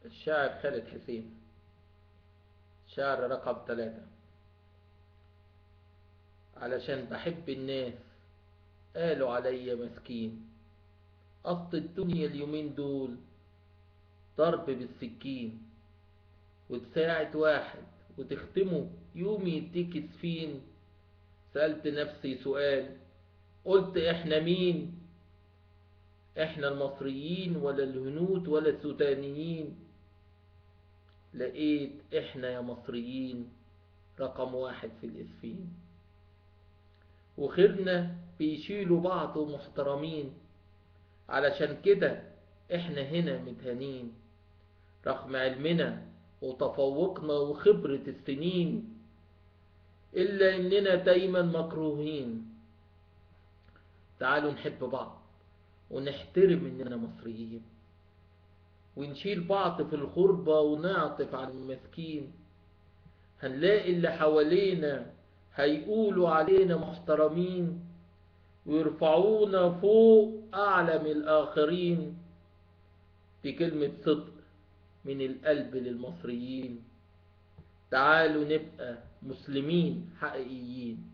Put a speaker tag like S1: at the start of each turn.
S1: الشاعر خالد حسين، شعر رقم 3. علشان بحب الناس قالوا عليا مسكين، أصل الدنيا اليومين دول ضرب بالسكين، وتساعد واحد وتختمه يوم يديك سفين. سألت نفسي سؤال، قلت احنا مين؟ احنا المصريين ولا الهنود ولا السودانيين؟ لقيت احنا يا مصريين رقم 1 في الاسفين، وخيرنا بيشيلوا بعض محترمين، علشان كده احنا هنا متهانين، رغم علمنا وتفوقنا وخبرة السنين، إلا إننا دايما مكروهين. تعالوا نحب بعض ونحترم إننا مصريين، ونشيل بعض في الغربة ونعطف على المسكين. هنلاقي اللي حوالينا هيقولوا علينا محترمين، ويرفعونا فوق أعلى من الآخرين. دي كلمة صدق من القلب للمصريين. تعالوا نبقى مسلمين حقيقيين.